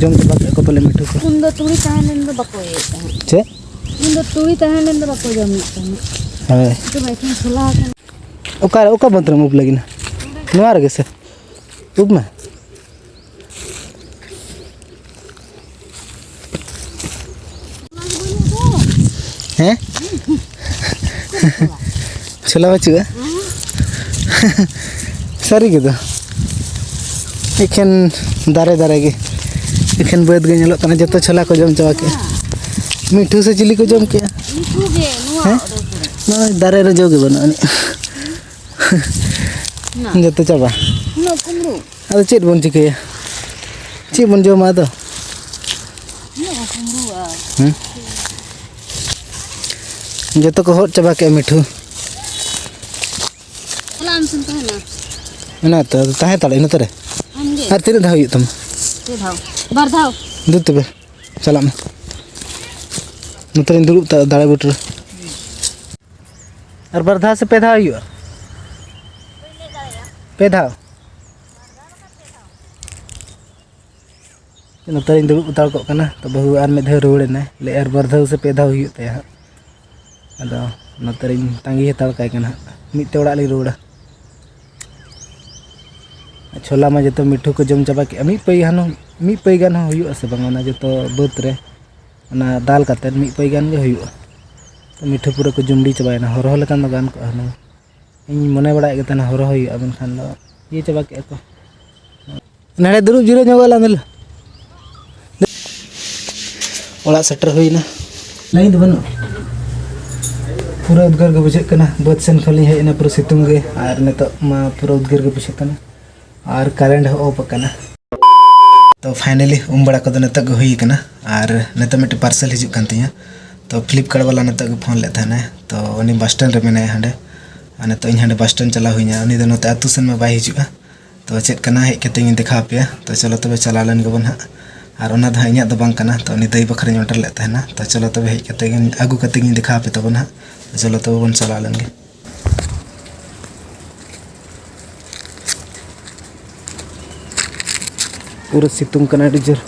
ᱡᱚᱢ ᱪᱟᱵᱟ ᱠᱮᱫᱼᱟ ᱠᱚ ᱯᱟᱞᱮ ᱢᱤᱴᱷᱩ ᱠᱚ᱾ ᱩᱱᱫᱚ ᱛᱩᱲᱤ ᱛᱟᱦᱮᱸ ᱞᱮᱱ ᱫᱚ ᱵᱟᱠᱚ ᱤᱭᱟᱹᱭᱮᱫ ᱛᱟᱦᱮᱸᱫ᱾ ᱪᱮᱫ? ᱩᱱᱫᱚ ᱛᱩᱲᱤ ᱛᱟᱦᱮᱸ ᱞᱮᱱ ᱫᱚ ᱵᱟᱠᱚ ᱡᱚᱢᱮᱫ ᱛᱟᱦᱮᱸᱫ᱾ ᱦᱳᱭ᱾ ᱱᱤᱛᱚᱜ ᱢᱟ ᱮᱠᱷᱮᱱ ᱪᱷᱳᱞᱟ ᱟᱠᱟᱱᱟ᱾ ᱚᱠᱟ, ᱚᱠᱟ ᱵᱟᱸᱫᱽ ᱨᱮᱢ ᱩᱵ ᱞᱟᱹᱜᱤᱫ? ᱱᱚᱣᱟ ᱨᱮᱜᱮ ᱥᱮ? ᱩᱵ ᱢᱮ᱾ ᱦᱮᱸ? ᱪᱷᱳᱞᱟ ᱵᱟᱹᱪᱩᱜᱼᱟ? ᱥᱟᱹᱨᱤ ᱜᱮᱫᱚ᱾ ᱮᱠᱷᱮᱱ ᱫᱟᱨᱮ ᱫᱟᱨᱮ ᱜᱮ᱾ ᱮᱠᱷᱮᱱ ᱵᱟᱹᱫᱽ ᱜᱮ ᱧᱮᱞᱚᱜ ᱠᱟᱱᱟ, ᱡᱚᱛᱚ ᱪᱷᱳᱞᱟ ᱠᱚ ᱡᱚᱢ ᱪᱟᱵᱟ ᱠᱮᱜᱼᱟ᱾ ᱢᱤᱴᱷᱩ ᱥᱮ ᱪᱤᱞᱤ ᱠᱚ ᱡᱚᱢ ᱠᱮᱜᱼᱟ? ᱢᱤᱴᱷᱩ ᱜᱮ, ᱱᱚᱣᱟ ᱦᱮᱸ? ᱚᱰᱚᱠ ᱠᱟᱱᱟ᱾ ᱱᱚᱜᱼᱚᱭ ᱫᱟᱨᱮ ᱨᱮ ᱡᱚ ᱜᱮ ᱵᱟᱹᱱᱩᱜ ᱟᱹᱱᱤᱡ᱾ ᱱᱟ᱾ ᱡᱚᱛᱚ ᱪᱟᱵᱟ᱾ ᱩᱱᱟᱹᱜ ᱠᱩᱢᱲᱩ᱾ ᱟᱫᱚ ᱪᱮᱫ ᱵᱚᱱ ᱪᱤᱠᱟᱹᱭᱟ? ᱪᱮᱫ ᱵᱚᱱ ᱡᱚᱢᱟ ᱟᱫᱚ? ᱩᱱᱟᱹᱜ ᱠᱩᱢᱲᱩᱣᱟ᱾ ᱦᱮᱸ? ᱡᱚᱛᱚ ᱠᱚ ᱦᱚᱫ ᱪᱟᱵᱟ ᱠᱮᱜᱼᱟ ᱢᱤᱴᱷᱩ᱾ ᱪᱟᱞᱟᱜ ᱟᱢ ᱥᱮᱢ ᱛᱟᱦᱮᱱᱟ? ᱚᱱᱟ ᱛᱚ, ᱟᱫᱚ ᱛᱟᱦᱮᱸ ᱦᱟᱛᱟᱲᱚᱜ ᱤᱧ ᱱᱚᱛᱮ ᱨᱮ᱾ ᱟᱢ ᱜᱮ? ᱟᱨ ᱛᱤᱱᱟᱹᱜ ᱫᱷᱟᱣ ᱦᱩᱭᱩᱜ ᱛᱟᱢᱟ? ᱯᱮ ᱫᱷᱟᱣ᱾ ᱵᱟᱨ ᱫᱷᱟᱣ᱾ ᱫᱩ ᱛᱚᱵᱮ, ᱪᱟᱞᱟᱜ ᱢᱮ᱾ ᱱᱚᱛᱮ ᱨᱮᱧ ᱫᱩᱲᱩᱵ ᱛᱟ-, ᱫᱟᱲᱮ ᱵᱩᱴᱟᱹ ᱨᱮ᱾ ᱟᱨ ᱵᱟᱨ ᱫᱷᱟᱣ ᱥᱮ ᱯᱮ ᱫᱷᱟᱣ ᱦᱩᱭᱩᱜᱼᱟ? ᱯᱮ ᱫᱷᱟᱣ᱾ ᱱᱚᱛᱮ ᱨᱤᱧ ᱫᱩᱲᱩᱵ ᱦᱟᱛᱟᱲ ᱠᱚᱜ ᱠᱟᱱᱟ, ᱛᱚ ᱵᱟᱹᱦᱩ ᱟᱨ ᱢᱤᱫ ᱫᱷᱟᱣ ᱨᱩᱣᱟᱹᱲ ᱮᱱᱟᱭ᱾ ᱞᱟᱹᱭ ᱟᱨ ᱵᱟᱨ ᱫᱷᱟᱣ ᱥᱮ ᱯᱮ ᱫᱷᱟᱣ ᱦᱩᱭᱩᱜ ᱛᱟᱭᱟ ᱦᱟᱸᱜ᱾ ᱟᱫᱚ ᱱᱚᱛᱮ ᱨᱤᱧ ᱛᱟᱺᱜᱤ ᱦᱟᱛᱟᱲ ᱠᱟᱭ ᱠᱟᱱᱟ ᱦᱟᱸᱜ, ᱢᱤᱫ ᱛᱮ ᱚᱲᱟᱜ ᱞᱤᱧ ᱨᱩᱣᱟᱹᱲᱟ᱾ ᱪᱷᱳᱞᱟ ᱢᱟ ᱡᱚᱛᱚ ᱢᱤᱴᱷᱩ ᱠᱚ ᱡᱚᱢ ᱪᱟᱵᱟ ᱠᱮᱜᱼᱟ᱾ ᱢᱤᱫ ᱯᱟᱹᱭ ᱜᱟᱱ ᱦᱚᱸ, ᱢᱤᱫ ᱯᱟᱹᱭ ᱜᱟᱱ ᱦᱚᱸ ᱦᱩᱭᱩᱜᱼᱟ ᱥᱮ ᱵᱟᱝ ᱚᱱᱟ ᱡᱚᱛᱚ ᱵᱟᱹᱫᱽ ᱨᱮ? ᱚᱱᱟ ᱫᱟᱞ ᱠᱟᱛᱮᱫ ᱢᱤᱫ ᱯᱟᱹᱭ ᱜᱟᱱ ᱜᱮ ᱦᱩᱭᱩᱜᱼᱟ᱾ ᱛᱚ ᱢᱤᱴᱷᱩ ᱯᱩᱨᱟᱹ ᱠᱚ ᱡᱩᱱᱰᱤ ᱪᱟᱵᱟᱭᱮᱱᱟ, ᱦᱚᱨᱦᱚ ᱞᱮᱠᱷᱟᱱ ᱫᱚ ᱜᱟᱱ ᱠᱚᱜᱼᱟ ᱦᱩᱱᱟᱹᱝ᱾ ᱤᱧ ᱢᱚᱱᱮ ᱵᱟᱲᱟᱭᱮᱫ ᱜᱮ ᱛᱟᱦᱮᱱᱟ ᱦᱚᱨᱦᱚ ᱦᱩᱭᱩᱜᱼᱟ, ᱢᱮᱱᱠᱷᱟᱱ ᱫᱚ ᱤᱭᱟᱹ ᱪᱟᱵᱟ ᱠᱮᱜᱼᱟ ᱠᱚ᱾ ᱱᱚᱰᱮ ᱫᱩᱲᱩᱵ ᱡᱤᱨᱟᱹᱣ ᱧᱚᱜᱚᱜ ᱟᱞᱟᱝ ᱫᱚ᱾ ᱚᱲᱟᱜ ᱥᱮᱴᱮᱨ ᱦᱩᱭᱱᱟ᱾ ᱞᱟᱭᱤᱱ ᱫᱚ ᱵᱟᱹᱱᱩᱜᱼᱟ᱾ ᱯᱩᱨᱟᱹ ᱩᱫᱽᱜᱟᱹᱨ ᱜᱮ ᱵᱩᱡᱷᱟᱹᱜ ᱠᱟᱱᱟ, ᱵᱟᱹᱫᱽ ᱥᱮᱱ ᱠᱷᱚᱱ ᱞᱤᱧ ᱦᱮᱡ ᱮᱱᱟ, ᱯᱩᱨᱟᱹ ᱥᱤᱛᱩᱝ ᱜᱮ, ᱟᱨ ᱱᱤᱛᱚᱜ ᱢᱟ ᱯᱩᱨᱟᱹ ᱩᱫᱽᱜᱟᱹᱨ ᱜᱮ ᱵᱩᱡᱷᱟᱹᱜ ᱠᱟᱱᱟ, ᱟᱨ ᱠᱟᱨᱮᱱᱴ ᱦᱚᱸ ᱚᱯᱷ ᱟᱠᱟᱱᱟ᱾ ᱛᱚ finally ᱩᱢ ᱵᱟᱲᱟ ᱠᱚᱫᱚ ᱱᱤᱛᱚᱜ ᱜᱮ ᱦᱩᱭ ᱟᱠᱟᱱᱟ, ᱟᱨ ᱱᱤᱛᱚᱜ ᱢᱤᱫᱴᱮᱱ ᱯᱟᱨᱥᱮᱞ ᱦᱤᱡᱩᱜ ᱠᱟᱱ ᱛᱤᱧᱟᱹ᱾ ᱛᱚ Flipkart ᱵᱟᱞᱟ ᱱᱤᱛᱚᱜ ᱜᱮ ᱯᱷᱳᱱ ᱞᱮᱫ ᱛᱟᱦᱮᱱᱟᱭ, ᱛᱚ ᱩᱱᱤ ᱵᱟᱥ ᱥᱴᱮᱱᱰ ᱨᱮ ᱢᱮᱱᱟᱭᱟ ᱦᱟᱸᱰᱮ, ᱟᱨ ᱱᱤᱛᱚᱜ ᱤᱧ ᱦᱟᱸᱰᱮ ᱵᱟᱥ ᱥᱴᱮᱱᱰ ᱪᱟᱞᱟᱣ ᱦᱩᱭᱱᱟ᱾ ᱩᱱᱤ ᱫᱚ ᱱᱚᱛᱮ ᱟᱹᱛᱩ ᱥᱮᱱ ᱢᱟ ᱵᱟᱭ ᱦᱤᱡᱩᱜᱼᱟ, ᱛᱚ ᱪᱮᱫ ᱠᱟᱱᱟ ᱦᱮᱡ ᱠᱟᱛᱮ ᱤᱧ ᱫᱮᱠᱷᱟᱣ ᱟᱯᱮᱭᱟ᱾ ᱛᱚ ᱪᱚᱞᱚ ᱛᱚᱵᱮ ᱪᱟᱞᱟᱣ ᱞᱮᱱ ᱜᱮᱵᱚᱱ ᱦᱟᱸᱜ᱾ ᱟᱨ ᱚᱱᱟ ᱫᱚ ᱦᱟᱸᱜ ᱤᱧᱟᱹᱜ ᱫᱚ ᱵᱟᱝ ᱠᱟᱱᱟ, ᱛᱚ ᱩᱱᱤ ᱫᱟᱹᱭ ᱵᱟᱠᱷᱨᱟᱧ ᱚᱰᱟᱨ ᱞᱮᱫ ᱛᱟᱦᱮᱱᱟ᱾ ᱛᱚ ᱪᱚᱞᱚ ᱛᱚᱵᱮ ᱦᱮᱡ ᱠᱟᱛᱮ ᱜᱮ, ᱟᱹᱜᱩ ᱠᱟᱛᱮ ᱜᱤᱧ ᱫᱮᱠᱷᱟᱣ ᱟᱯᱮ ᱛᱟᱵᱚᱱ ᱦᱟᱸᱜ᱾ ᱛᱚ ᱪᱚᱞᱚ ᱛᱚᱵᱮ ᱵᱚᱱ ᱪᱟᱞᱟᱣ ᱞᱮᱱ ᱜᱮ᱾ ᱯᱩᱨᱟᱹ ᱥᱤᱛᱩᱝ ᱠᱟᱱᱟ ᱟᱹᱰᱤ ᱡᱳᱨ᱾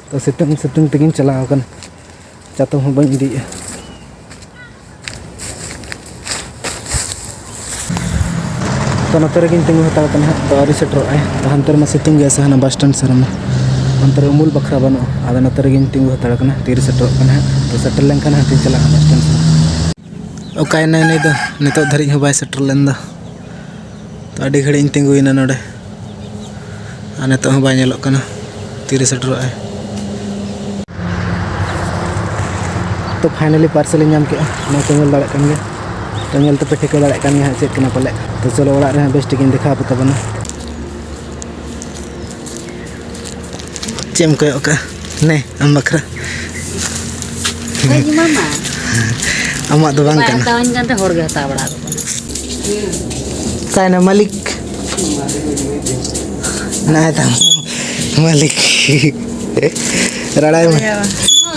ᱛᱚ ᱥᱤᱛᱩᱝ, ᱥᱤᱛᱩᱝ ᱛᱮᱜᱤᱧ ᱪᱟᱞᱟᱣ ᱟᱠᱟᱱᱟ, ᱪᱟᱛᱚᱢ ᱦᱚᱸ ᱵᱟᱹᱧ ᱤᱫᱤᱭᱮᱫᱼᱟ᱾ ᱛᱚ ᱱᱚᱛᱮ ᱨᱮᱜᱮᱧ ᱛᱤᱸᱜᱩ ᱦᱟᱛᱟᱲ ᱠᱟᱱᱟ ᱦᱟᱸᱜ, ᱛᱚ ᱟᱹᱣᱨᱤ ᱥᱮᱴᱮᱨᱚᱜᱼᱟᱭ᱾ ᱛᱚ ᱦᱟᱱᱛᱮ ᱨᱮᱢᱟ ᱥᱤᱛᱩᱝ ᱜᱮᱭᱟ ᱥᱮ, ᱦᱟᱱᱟ ᱵᱟᱥ ᱥᱴᱮᱱᱰ ᱥᱮᱫ ᱨᱮᱢᱟ᱾ ᱚᱱᱛᱮ ᱨᱮ ᱩᱢᱩᱞ ᱵᱟᱠᱷᱨᱟ ᱵᱟᱹᱱᱩᱜᱼᱟ, ᱟᱫᱚ ᱱᱚᱛᱮ ᱨᱮᱜᱮᱧ ᱛᱤᱸᱜᱩ ᱦᱟᱛᱟᱲ ᱠᱟᱱᱟ, ᱛᱤᱨᱮ ᱥᱮᱴᱮᱨᱚᱜ ᱠᱟᱱᱟ ᱦᱟᱸᱜ᱾ ᱛᱚ ᱥᱮᱴᱮᱨ ᱞᱮᱱᱠᱷᱟᱱ ᱦᱟᱸᱜ ᱤᱧ ᱪᱟᱞᱟᱜᱼᱟ ᱵᱟᱥ ᱥᱴᱮᱱᱰ ᱥᱮᱫ᱾ ᱚᱠᱟᱭᱮᱱᱟᱭ ᱱᱩᱭ ᱫᱚ? ᱱᱤᱛᱚᱜ ᱫᱷᱟᱹᱨᱤᱡ ᱦᱚᱸ ᱵᱟᱭ ᱥᱮᱴᱮᱨ ᱞᱮᱱ ᱫᱚ᱾ ᱛᱚ ᱟᱹᱰᱤ ᱜᱷᱟᱹᱲᱤᱡ ᱤᱧ ᱛᱤᱸᱜᱩᱭᱮᱱᱟ ᱱᱚᱰᱮ, ᱟᱨ ᱱᱤᱛᱚᱜ ᱦᱚᱸ ᱵᱟᱭ ᱧᱮᱞᱚᱜ ᱠᱟᱱᱟ, ᱛᱤᱨᱮ ᱥᱮᱴᱮᱨᱚᱜᱼᱟᱭ᱾ ᱛᱚ finally ᱯᱟᱨᱥᱮᱞ ᱤᱧ ᱧᱟᱢ ᱠᱮᱫᱼᱟ, ᱱᱚᱣᱟ ᱯᱮ ᱧᱮᱞ ᱫᱟᱲᱮᱭᱟᱜ ᱠᱟᱱ ᱜᱮᱭᱟ᱾ ᱛᱚ ᱧᱮᱞ ᱛᱮᱯᱮ ᱴᱷᱤᱠᱟᱹ ᱫᱟᱲᱮᱭᱟᱜ ᱠᱟᱱ ᱜᱮᱭᱟ ᱦᱟᱸᱜ ᱪᱮᱫ ᱠᱟᱱᱟ ᱯᱟᱞᱮ᱾ ᱛᱚ ᱪᱚᱞᱚ ᱚᱲᱟᱜ ᱨᱮ ᱦᱟᱸᱜ ᱵᱮᱥ ᱴᱷᱤᱠ ᱤᱧ ᱫᱮᱠᱷᱟᱣ ᱟᱯᱮ ᱛᱟᱵᱚᱱᱟ᱾ ᱪᱮᱫ ᱮᱢ ᱠᱚᱭᱚᱜ ᱠᱟᱜᱼᱟ? ᱱᱮ, ᱟᱢ ᱵᱟᱠᱷᱨᱟ᱾ ᱦᱳᱭ, ᱤᱧ ᱢᱟ ᱢᱟ᱾ ᱟᱢᱟᱜ ᱫᱚ ᱵᱟᱝ ᱵᱟᱭ ᱠᱟᱱᱟ᱾ ᱦᱟᱛᱟᱣᱟᱹᱧ ᱠᱟᱱ ᱛᱮ ᱦᱚᱲ ᱜᱮ ᱦᱟᱛᱟᱣ ᱵᱟᱲᱟ ᱟᱠᱚ ᱠᱟᱱᱟ᱾ ᱚᱠᱟᱭᱮᱱᱟ ᱢᱟᱹᱞᱤᱠ? ᱱᱟᱭ ᱛᱟᱢ ᱢᱟᱹᱞᱤᱠ᱾ ᱨᱟᱲᱟᱭ ᱢᱮ᱾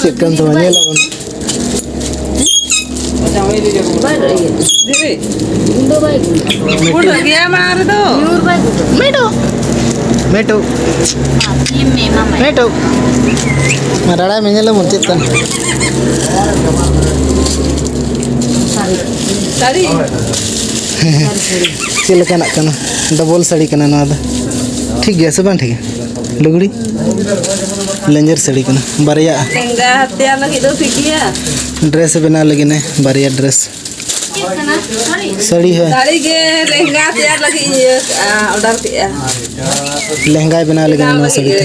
ᱪᱮᱫ ᱠᱟᱱ ᱛᱟᱢᱟ? ᱧᱮᱞ ᱟᱵᱚᱱ᱾ ᱵᱟᱭ ᱨᱟᱲᱟᱭᱟ᱾ ᱫᱤᱫᱤ᱾ ᱜᱩᱸᱰᱟᱹ ᱵᱟᱭ ᱜᱩᱸᱰᱟᱹ᱾ ᱜᱩᱸᱰᱟᱹ ᱜᱮᱭᱟ ᱢᱟᱲᱟᱝ ᱨᱮᱫᱚ᱾ ᱢᱤᱭᱩᱨ ᱵᱟᱭ ᱜᱩᱸᱰᱟᱹ᱾ ᱢᱮᱴᱩ᱾ ᱢᱮᱴᱩ᱾ ᱢᱮᱴᱩ᱾ ᱨᱟᱲᱟᱭ ᱢᱮ, ᱧᱮᱞ ᱟᱵᱚᱱ ᱪᱮᱫ ᱠᱟᱱᱟ᱾ ᱥᱟᱹᱲᱤ᱾ ᱪᱮᱫ ᱞᱮᱠᱟᱱᱟᱜ ᱠᱟᱱᱟ? ᱰᱚᱵᱚᱞ ᱥᱟᱹᱲᱤ ᱠᱟᱱᱟ ᱱᱚᱣᱟ ᱫᱚ᱾ ᱴᱷᱤᱠ ᱜᱮᱭᱟ ᱥᱮ ᱵᱟᱝ ᱴᱷᱤᱠ ᱜᱮᱭᱟ? ᱞᱩᱜᱽᱲᱤ ᱞᱮᱸᱡᱮᱨ ᱥᱟᱹᱲᱤ ᱠᱟᱱᱟ, ᱵᱟᱨᱭᱟᱜᱼᱟ᱾ ᱞᱮᱸᱜᱟ ᱦᱟᱹᱛᱭᱟᱹᱨ ᱞᱟᱹᱜᱤᱫ ᱫᱚ ᱴᱷᱤᱠ ᱜᱮᱭᱟ᱾ ᱰᱨᱮᱥ ᱵᱮᱱᱟᱣ ᱞᱟᱹᱜᱤᱫ ᱱᱮ ᱵᱟᱨᱭᱟ ᱰᱨᱮᱥ᱾ ᱥᱟᱹᱲᱤ ᱦᱮᱸ᱾ ᱥᱟᱹᱲᱤ ᱜᱮ ᱞᱮᱦᱮᱝᱜᱟ ᱛᱮᱭᱟᱨ ᱞᱟᱹᱜᱤᱫ ᱤᱧ ᱤᱭᱟᱹ ᱠᱟᱜᱼᱟ, ᱚᱰᱟᱨ ᱠᱮᱜᱼᱟ᱾ ᱞᱮᱦᱮᱝᱜᱟᱭ ᱵᱮᱱᱟᱣ ᱞᱟᱹᱜᱤᱫ ᱱᱚᱣᱟ ᱥᱟᱹᱲᱤ ᱛᱮ᱾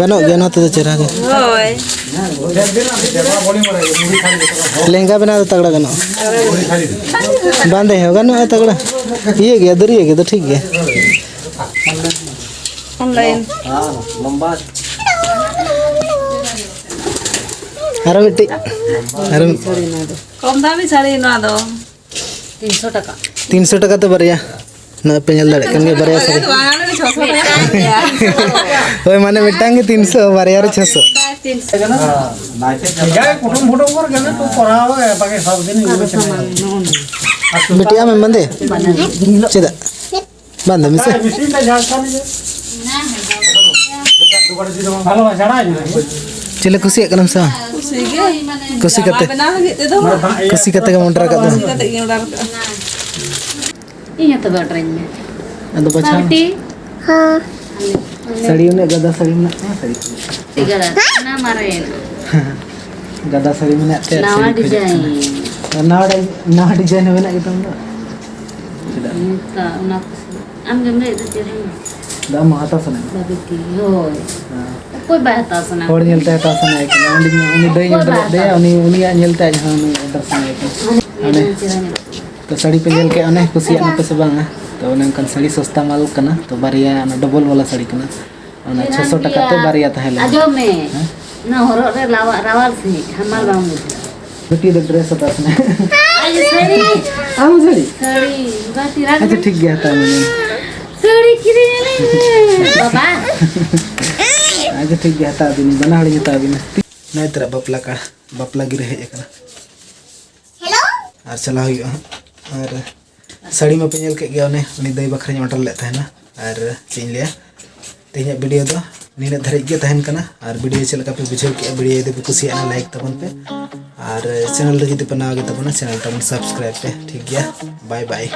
ᱜᱟᱱᱚᱜ ᱜᱮᱭᱟ, ᱱᱚᱣᱟ ᱛᱮᱫᱚ ᱪᱮᱦᱨᱟ ᱜᱮ᱾ ᱦᱳᱭ᱾ ᱞᱮᱦᱮᱝᱜᱟ ᱵᱮᱱᱟᱣ ᱫᱚ ᱛᱟᱜᱲᱟ ᱜᱟᱱᱚᱜᱼᱟ᱾ ᱵᱟᱸᱫᱮ ᱦᱚᱸ ᱜᱟᱱᱚᱜᱼᱟ ᱛᱟᱜᱲᱟ᱾ ᱤᱭᱟᱹ ᱜᱮᱭᱟ, ᱫᱟᱹᱨᱭᱟᱹ ᱜᱮ ᱫᱚ ᱴᱷᱤᱠ ᱜᱮᱭᱟ᱾ ᱚᱱᱞᱟᱭᱤᱱ᱾ ᱟᱨᱚ ᱢᱤᱫᱴᱤᱡ᱾ ᱟᱨᱚ ᱢᱤᱫ- ᱠᱚᱢ ᱫᱟᱢᱤ ᱥᱟᱹᱲᱤ ᱱᱚᱣᱟ ᱫᱚ᱾ ᱛᱤᱱᱥᱚ ᱴᱟᱠᱟ᱾ ᱛᱤᱱᱥᱚ ᱴᱟᱠᱟ ᱛᱮ ᱵᱟᱨᱭᱟ᱾ ᱱᱚᱜᱼᱚᱭ ᱯᱮ ᱧᱮᱞ ᱫᱟᱲᱮᱭᱟᱜ ᱠᱟᱱ ᱜᱮᱭᱟ, ᱵᱟᱨᱭᱟ ᱥᱟᱹᱲᱤ᱾ ᱵᱟᱝ, ᱱᱚᱰᱮ ᱪᱷᱚᱥᱚ ᱴᱟᱠᱟ ᱠᱟᱱ ᱜᱮᱭᱟ᱾ ᱦᱳᱭ, ᱢᱟᱱᱮ ᱢᱤᱫᱴᱟᱝ ᱜᱮ ᱛᱤᱱᱥᱚ, ᱵᱟᱨᱭᱟ ᱨᱮ ᱪᱷᱚᱥᱚ᱾ ᱛᱤᱱᱥᱚ᱾ ᱡᱟᱭ ᱠᱩᱴᱩᱢ ᱯᱷᱩᱴᱩᱢ ᱠᱚᱨᱮ ᱜᱮᱞᱮ ᱛᱚ ᱠᱚᱨᱟᱣ ᱮ, ᱵᱟᱠᱤ ᱥᱟᱵ ᱫᱤᱱ ᱤᱭᱟᱹ ᱪᱟᱞᱟᱜᱼᱟ᱾ ᱵᱤᱴᱤ, ᱟᱢᱮᱢ ᱵᱟᱸᱫᱮ? ᱪᱮᱫᱟᱜ? ᱵᱟᱸᱫᱮ ᱢᱮᱥᱮ᱾ ᱢᱮᱥᱤᱱ ᱛᱮ ᱡᱷᱟᱲ ᱠᱷᱟᱱ ᱜᱮ᱾ ᱵᱷᱟᱞᱚ ᱵᱟᱝ, ᱡᱷᱟᱲᱟᱣ ᱧᱚᱜ᱾ ᱪᱮᱫ ᱞᱮ ᱠᱩᱥᱤᱭᱟᱜ ᱠᱟᱱᱟᱢ ᱥᱮ ᱵᱟᱝ? ᱠᱩᱥᱤ ᱜᱮ᱾ ᱠᱩᱥᱤ ᱠᱟᱛᱮ᱾ ᱵᱮᱱᱟᱣ ᱞᱟᱹᱜᱤᱫ ᱛᱮᱫᱚ᱾ ᱠᱩᱥᱤ ᱠᱟᱛᱮ ᱜᱮᱢ ᱚᱰᱟᱨ ᱟᱠᱟᱫ ᱫᱚ᱾ ᱠᱩᱥᱤ ᱠᱟᱛᱮ ᱜᱤᱧ ᱚᱰᱟᱨ ᱟᱠᱟᱫᱼᱟ᱾ ᱤᱧ ᱦᱚᱸ ᱛᱚᱵᱮ ᱚᱰᱟᱨᱟᱹᱧ ᱢᱮ᱾ ᱟᱫᱚ ᱵᱟᱪᱷᱟᱣ᱾ ᱵᱟᱹᱴᱤ᱾ ᱦᱮᱸ᱾ ᱥᱟᱹᱲᱤ ᱩᱱᱟᱹᱜ ᱜᱟᱫᱟ ᱥᱟᱹᱲᱤ ᱢᱮᱱᱟᱜ ᱛᱟᱢᱟ, ᱥᱟᱹᱲᱤ ᱠᱚ᱾ ᱪᱮᱫ ᱜᱟᱫᱟ? ᱚᱱᱟ ᱢᱟᱨᱮ᱾ ᱜᱟᱫᱟ ᱥᱟᱹᱲᱤ ᱢᱮᱱᱟᱜ ᱛᱮ ᱱᱟᱣᱟ ᱥᱟᱹᱲᱤ ᱠᱚ ᱦᱤᱡᱩᱜ ᱰᱤᱡᱟᱭᱤᱱ᱾ ᱠᱟᱱᱟ᱾ ᱱᱟᱣᱟ ᱰᱤ-, ᱱᱟᱣᱟ ᱰᱤᱡᱟᱭᱤᱱ ᱦᱚᱸ ᱢᱮᱱᱟᱜ ᱜᱮᱛᱟᱢ ᱫᱚ᱾ ᱪᱮᱫᱟᱜ? ᱱᱤᱛᱚᱜ ᱚᱱᱟ ᱠᱩᱥᱤ᱾ ᱟᱢ ᱜᱮᱢ ᱞᱟᱹᱭᱮᱫ ᱫᱚ ᱪᱮᱫ ᱦᱚᱸ? ᱫᱟᱢ ᱦᱚᱸ ᱦᱟᱛᱟᱣ ᱥᱟᱱᱟᱭᱮᱫ ᱢᱮᱭᱟ? ᱵᱟᱹᱵᱤ ᱛᱤ, ᱦᱳᱭ᱾ ᱦᱮᱸ᱾ ᱚᱠᱚᱭ ᱵᱟᱭ ᱦᱟᱛᱟᱣ ᱥᱟᱱᱟ ᱦᱚᱲ ᱠᱚᱣᱟ? ᱧᱮᱞᱛᱮ ᱦᱟᱛᱟᱣ ᱥᱟᱱᱟᱭᱮ ᱠᱟᱱᱟ᱾ ᱩᱱᱤ, ᱩᱱᱤ ᱫᱟᱹᱭ ᱚᱠᱚᱭ ᱵᱟᱭ ᱚᱰᱟᱨ ᱦᱟᱛᱟᱣ ᱞᱮᱫ, ᱩᱱᱤ, ᱩᱱᱤᱭᱟᱜ ᱧᱮᱞᱛᱮ ᱟᱡ ᱦᱚᱸ ᱩᱱᱤ ᱚᱰᱟᱨ ᱥᱟᱱᱟᱭᱮ ᱠᱟᱱᱟ᱾ ᱟᱹᱰᱤ ᱚᱱᱮ ᱪᱮᱦᱨᱟ ᱧᱮᱞᱚᱜ ᱠᱟᱱᱟ᱾ ᱛᱚ ᱥᱟᱹᱲᱤ ᱯᱮ ᱧᱮᱞ ᱠᱮᱫ, ᱚᱱᱮ ᱠᱩᱥᱤᱭᱟᱜ ᱱᱟᱯᱮ ᱥᱮ ᱵᱟᱝᱟ? ᱛᱚ ᱚᱱᱮ ᱚᱱᱠᱟᱱ ᱥᱟᱹᱲᱤ ᱥᱚᱥᱛᱟ ᱢᱟᱞ ᱠᱟᱱᱟ, ᱛᱚ ᱵᱟᱨᱭᱟ ᱚᱱᱟ ᱰᱚᱵᱚᱞ ᱣᱟᱞᱟ ᱥᱟᱹᱲᱤ ᱠᱟᱱᱟ, ᱚᱱᱟ ᱪᱷᱚᱥᱚ ᱴᱟᱠᱟ ᱛᱮ ᱵᱟᱨᱭᱟ ᱛᱟᱦᱮᱸ ᱞᱮᱱᱟ᱾ ᱟᱸᱡᱚᱢ ᱢᱮ, ᱦᱮᱸ? ᱚᱱᱟ ᱦᱚᱨᱚᱜ ᱨᱮ ᱞᱟᱣᱟ-, ᱨᱟᱣᱟᱞ ᱥᱟᱺᱦᱤᱡ ᱦᱟᱢᱟᱞ ᱵᱟᱝ ᱵᱩᱡᱷᱟᱹᱜᱼᱟ᱾ ᱵᱤᱴᱤ ᱫᱚ ᱰᱨᱮᱥ ᱦᱟᱛᱟᱣ ᱥᱟᱱᱟᱭᱟ᱾ ᱟᱡ ᱥᱟᱹᱲᱤ᱾ ᱟᱢ ᱥᱟᱹᱲᱤ? ᱥᱟᱹᱲᱤ, ᱵᱟᱹᱴᱤ ᱨᱟᱜ ᱟᱪᱪᱷᱟ, ᱢᱮ᱾ ᱴᱷᱤᱠ ᱜᱮᱭᱟ, ᱦᱟᱛᱟᱣ ᱢᱮ᱾ ᱥᱟᱹᱲᱤ ᱠᱤᱨᱤᱧ ᱟᱹᱞᱤᱧ ᱢᱮ, ᱵᱟᱵᱟ᱾ ᱟᱪᱪᱷᱟ, ᱴᱷᱤᱠ ᱜᱮᱭᱟ, ᱦᱟᱛᱟᱣ ᱟᱹᱵᱤᱱ, ᱵᱟᱱᱟ ᱦᱚᱲᱤᱧ ᱦᱟᱛᱟᱣ ᱟᱹᱵᱤᱱᱟ᱾ ᱱᱚᱜᱼᱚᱭ ᱛᱚᱨᱟ ᱵᱟᱯᱞᱟ ᱠᱟᱲ, ᱵᱟᱯᱞᱟ ᱜᱤᱨᱟᱹ ᱦᱮᱡ ᱟᱠᱟᱱᱟ᱾ ᱟᱨ ᱪᱟᱞᱟᱣ ᱦᱩᱭᱩᱜᱼᱟ ᱦᱟᱸᱜ᱾ ᱟᱨ ᱥᱟᱹᱲᱤ ᱢᱟᱯᱮ ᱧᱮᱞ ᱠᱮᱫ ᱜᱮᱭᱟ, ᱚᱱᱮ ᱩᱱᱤ ᱫᱟᱹᱭ ᱵᱟᱠᱷᱨᱟᱧ order ᱞᱮᱫ ᱛᱟᱦᱮᱱᱟ᱾ ᱟᱨ ᱪᱮᱫ ᱤᱧ ᱞᱟᱹᱭᱟ, ᱛᱮᱦᱮᱧᱟᱜ video ᱫᱚ ᱱᱤᱱᱟᱹᱜ ᱫᱷᱟᱹᱨᱤᱡ ᱜᱮ ᱛᱟᱦᱮᱱ ᱠᱟᱱᱟ᱾ ᱟᱨ video ᱪᱮᱫ ᱞᱮᱠᱟ ᱯᱮ ᱵᱩᱡᱷᱟᱹᱣ ᱠᱮᱫᱼᱟ, video ᱡᱩᱫᱤ ᱯᱮ ᱠᱩᱥᱤᱭᱟᱜᱼᱟ, like ᱛᱟᱵᱚᱱ ᱯᱮ᱾ ᱟᱨ channel ᱨᱮ ᱡᱩᱫᱤ ᱯᱮ ᱱᱟᱣᱟ ᱜᱮ ᱛᱟᱵᱚᱱᱟ, channel ᱛᱟᱵᱚᱱ subscribe ᱯᱮ, ᱴᱷᱤᱠ ᱜᱮᱭᱟ, bye bye᱾